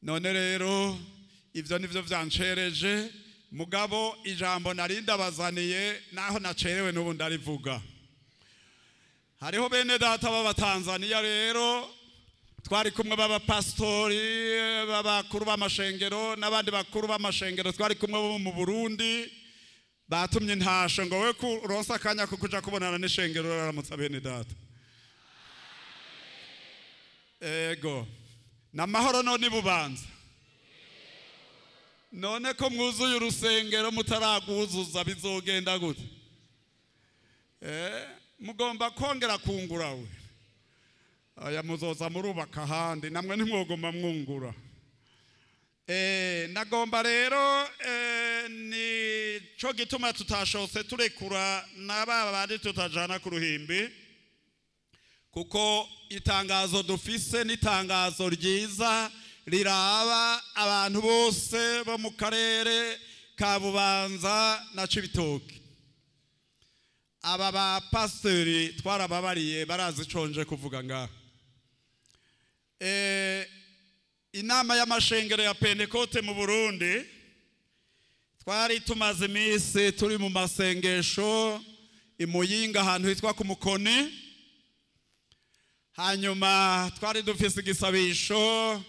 None rero ivyo nivyo vyancereje, mugabo ijambo nari ndabazaniye naho nacerewe n'ubu ndarivuga. Hariho bene data b'Abatanzaniya rero twari kumwe, b'abapasitori, b'abakuru b'amashengero n'abandi bakuru b'amashengero twari kumwe bo mu Burundi, batumye intasho ngo we kuronsa akanya ko kuja kubonana n'ishengero raramutsa bene data. Ego, namahoro none Bubanza. None ko mwuzuye urusengero mutaraguzuza bizogenda gute? Mugomba kongera kungura we. Aya muzoza murubaka ahandi namwe ntimwogomba mwungura. Nagomba rero ni co gituma tutashose turekura n'aba bandi tutajana ku ruhimbi, kuko itangazo dufise n'itangazo ryiza riraba abantu bose bo mu karere ka Bubanza na Cibitoke. Aba ba pastori twarababariye barazi ico nje kuvuga ngaha. Inama y'amashengero ya Pentekote mu Burundi, twari tumaze iminsi turi mu masengesho imuyinga ahantu hitwa ku Mukoni. Hanyuma twari dufise igisabisho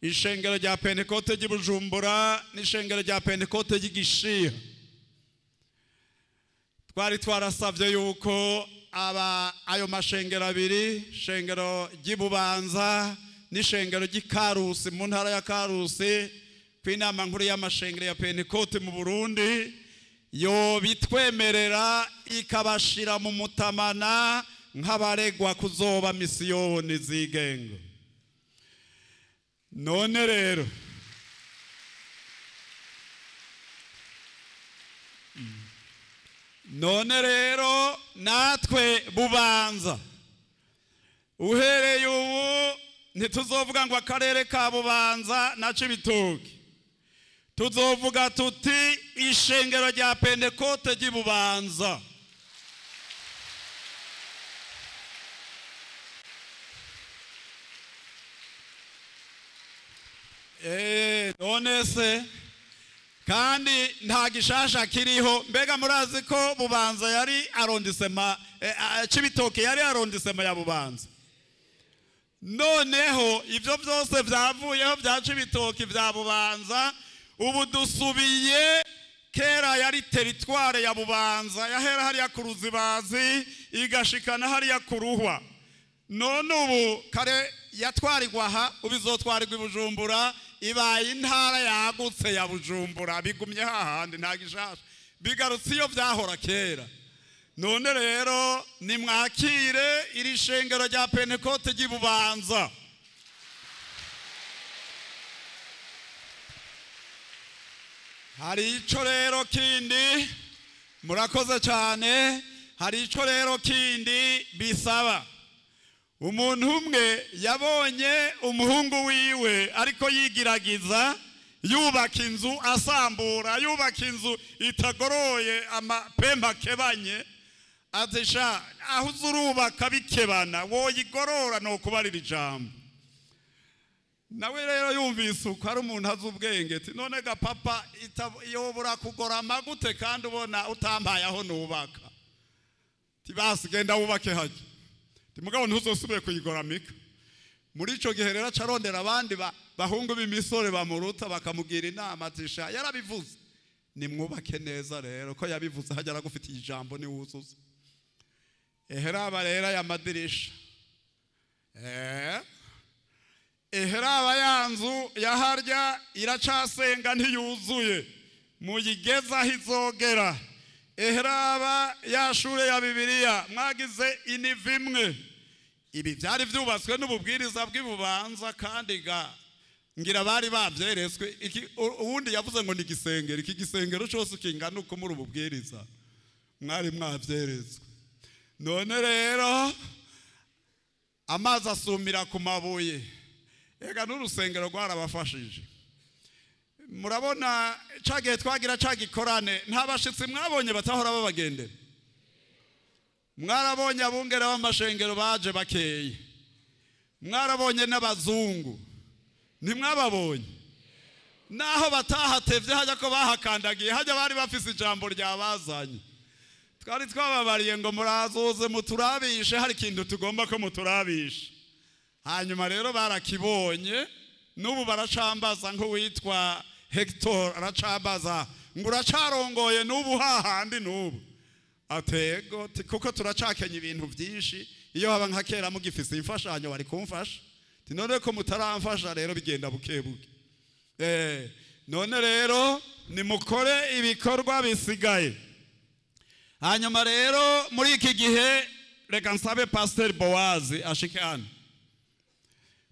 ishengero rya Pentekote ry'i Bujumbura n'ishengero rya Pentekote ry'i Gishiha. Twari twarasavye yuko aba ayo mashengero abiri, ishengero ry'i Bubanza n'ishengero ry'i Karusi mu ntara ya Karusi, kw'inama nkuru y'amashengero ya Pentekote mu Burundi yo bitwemerera ikabashira mu mutamana nk'abaregwa kuzoba misiyoni zigenga. None rero natwe Bubanza uhereye ubu ntituzovuga ngo akarere ka Bubanza na Cibitoke, tuzovuga tuti ishengero rya Pentekote ry'i Bubanza. None se kandi nta gishasha kiriho. Mbega murazi ko Bubanza yari arrondissement, Cibitoke yari arrondissement ya Bubanza. Noneho ivyo vyose vyavuyeho vya Cibitoke vya Bubanza, ubu dusubiye kera yari territoire ya Bubanza, yahera hariya ku Ruzibazi igashikana hariya ku Ruhwa. None ubu kare yatwarirwa aha, ubu izotwarirwa i Bujumbura, ibaye intara yagutse ya Bujumbura, bigumye hahandi nta gishasha, bigarutse iyo vyahora kera. None rero nimwakire iri shengero rya Pentekote ry'i Bubanza. Hari ico rero kindi, murakoze cyane. Hari ico rero kindi bisaba. Umuntu umwe yabonye umuhungu wiwe ariko yigiragiza yubaka inzu asambura, yubaka inzu itagoroye amapemba akebanye, atisha aho uzurubaka bikebana woyigorora no kubarira ijambo. Nawe rero yumvise uko ari umuntu azi ubwenge, ati none ga papa yobura kugorama gute kandi ubona utampaye aho nubaka? Tibasi genda wubake haje, mugabo ntuzosubire kuyigoramika. Muri ico gihe rero acarondera abandi bahungu b'imisore bamuruta bakamugira inama, atisha yarabivuze nimwubake neza rero ko yabivuze hajya aragufitiye ijambo niwuzuza. Eheraba rero aya madirisha, eheraba ya nzu yaharya iracasenga ntiyuzuye, muyigeza aho izogera. Eheraba ya shure ya Bibiliya mwagize iniva imwe. Ibi byari byubatswe n'ububwiriza bw'ibubanza, kandi ga ngira bari bavyeretswe. Uwundi yavuze ngo ni igisengero, iki gisengero cyose kingana uko muri ububwiriza mwari mwavyeretswe. None rero amazi asumira ku mabuye, ega n'urusengero rwarabafashije. Murabona cagihe twagira cagikorane, nta bashitsi mwabonye batahora babagendera. Mwarabonye abungere b'amashengero baje bakeye, mwarabonye n'abazungu. Ntimwababonye? Naho batahatevye hajya ko bahakandagiye, hajya bari bafise ijambo ryabazanye. Twari twababariye ngo murazoze muturabishe, hari ikintu tugomba ko muturabishe. Hanyuma rero barakibonye, n'ubu baracambaza nk'uwitwa Hector aracambaza ngo uracarongoye n'ubu hahandi n'ubu. Atego kuko turacakenya ibintu byinshi, iyo haba nka kera mugifise imfashanyo wari kumfasha. Ti none ko mutaramfasha rero bigenda buke buke. None rero nimukore ibikorwa bisigaye. Hanyuma rero muri iki gihe reka nsabe Pastor Boaz ashike hano.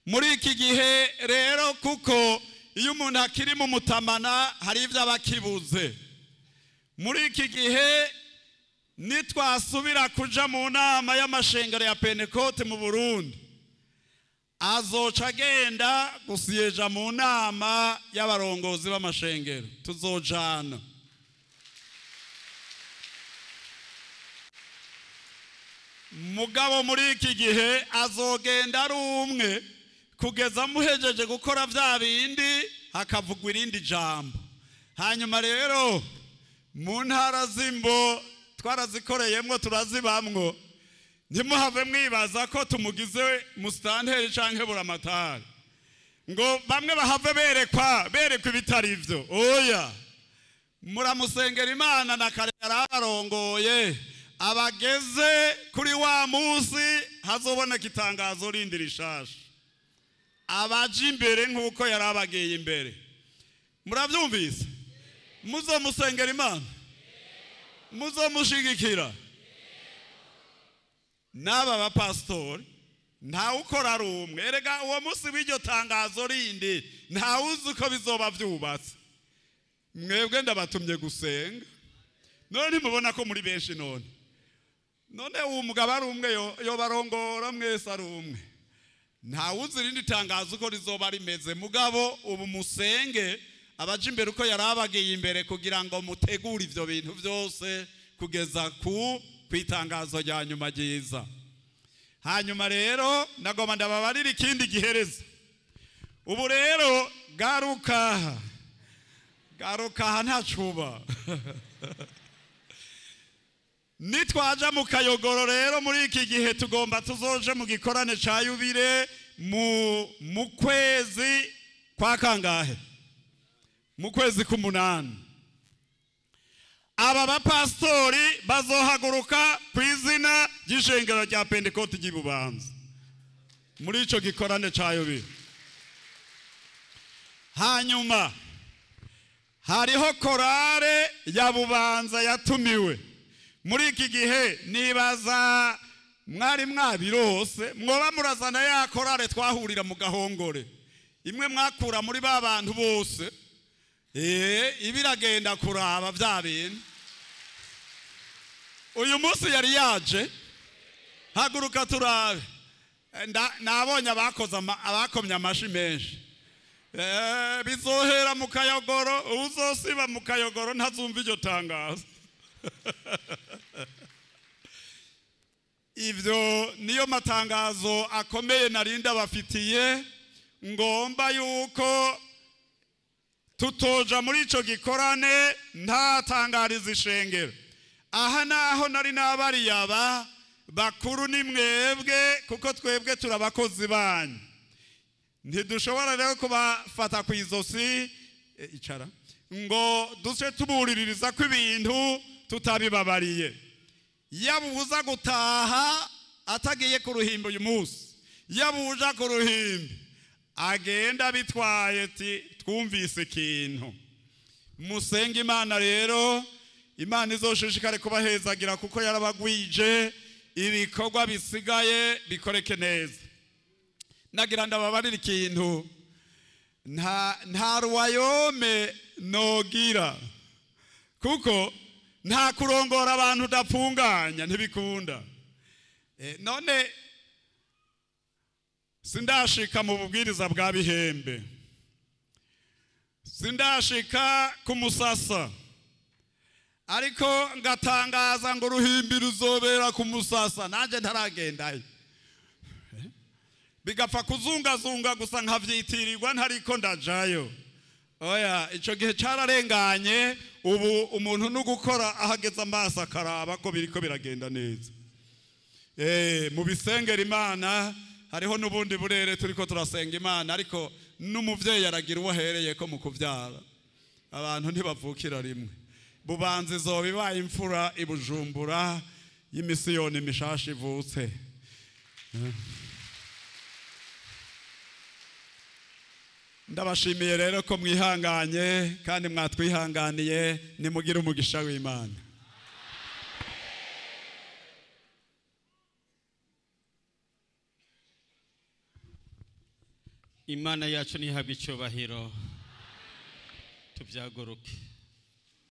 Muri iki gihe rero kuko iyo umuntu akiri mu mutamana hari ibyo abakibuze. Muri iki gihe nitwasubira kuja mu nama y'amashengero ya Pentecote mu Burundi, azoca agenda gusiyeja mu nama y'abarongozi b'amashengero, tuzojana. Mugabo muri iki gihe azogenda ari umwe kugeza muhejeje gukora vya bindi hakavugwa irindi jambo. Hanyuma rero mu ntara z'imbo twarazikoreyemwo turazibamwo, ntimuhave mwibaza ko tumugize musitanteri canke buramatari ngo bamwe bahave berekwa ibitari ivyo. Oya, muramusengera Imana na kare yarabarongoye abageze kuri wa munsi hazoboneka itangazo rindi rishasha, abaje imbere nk'uko yarabageye imbere. Muravyumvise? Muzomusengera Imana, muzomushigikira. N'aba bapastori ntawe ukora ari umwe. Erega uwo munsi w'iryo tangazo rindi ntawe uzi uko bizoba vyubatse. Mwebwe ndabatumye gusenga, none ntimubona ko muri benshi. None uwo mugabo ari umwe yobarongora mwese ari umwe. Ntawe uzi irindi tangazo uko rizoba rimeze. Mugabo ubu musenge abaje imbere uko yarabagiye imbere kugira ngo mutegure ivyo bintu vyose kugeza ku kwitangazo rya nyuma ryiza. Hanyuma rero nagomba ndababarira ikindi gihereza. Ubu rero garuka garuka ntacuba. Nitwaja mu Kayogoro rero muri iki gihe tugomba tuzoje mu gikorane ca yubire mu kwezi kwa kangahe? Mu kwezi k'umunani. Aba bapastori bazohaguruka ku izina ry'ishengero rya Pentecote ry'Ibubanza muri ico gikorane ca yubire. Hanyuma hariho korale ya Bubanza yatumiwe muri iki gihe. Nibaza mwari mwabirose mwoba murazana ya korale twahurira mu Gahongore, imwe mwakura muri ba bantu bose. Ibiragenda kuraba vya bintu. Uyu munsi yari yaje, haguruka turabe. Nabonye abakomye amashi menshi. Bizohera mu Kayogoro, uzosiba mu Kayogoro ntazumva iryo tangazo. Ivyo niyo matangazo akomeye narinda bafitiye. Ngomba yuko tutoja muri ico gikorane ntatangariza ishengero. Aha naho nari nabariyaba bakuru ni mwebwe, kuko twebwe turabakozi banyu. Ntidushobora rero kubafata ku izosi icara ngo duce tuburiririza ko ibintu tutabibabariye. Yabuza gutaha atagiye ku ruhimbi uyu munsi, yabuja ku ruhimbi agenda bitwaye ati twumvise ikintu. Musenge Imana rero, Imana izoshishikare kubahezagira kuko yarabagwije, ibikorwa bisigaye bikoreke neza. Nagira ndababarira ikintu, nta ruwayome nogira, kuko nta kurongora abantu udapfunganya ntibikunda. None sindashika mu bubwiriza bwa Bihembe, sindashika ku Musasa, ariko ngatangaza ngo uruhimbi ruzobera ku Musasa, nanje ntaragendayo. Bigapfa kuzungazunga gusa nkavyitirirwa ntariko ndajayo. Oya, ico gihe cararenganye. Ubu umuntu nugukora ahageze amaso akaraba ko biriko biragenda neza. Mu bisengera Imana hariho n'ubundi burere turiko turasenga Imana, ariko n'umuvyeyi aragira uwo ahereye ko mu kuvyara. Abantu ntibavukira rimwe. Bubanza izoba ibaye imfura i Bujumbura y'imisiyoni mishasha ivutse. Ndabashimiye rero ko mwihanganye kandi mwatwihanganiye, nimugire umugisha w'Imana. Imana yacu ntihabwe icyubahiro. Tubyaguruke.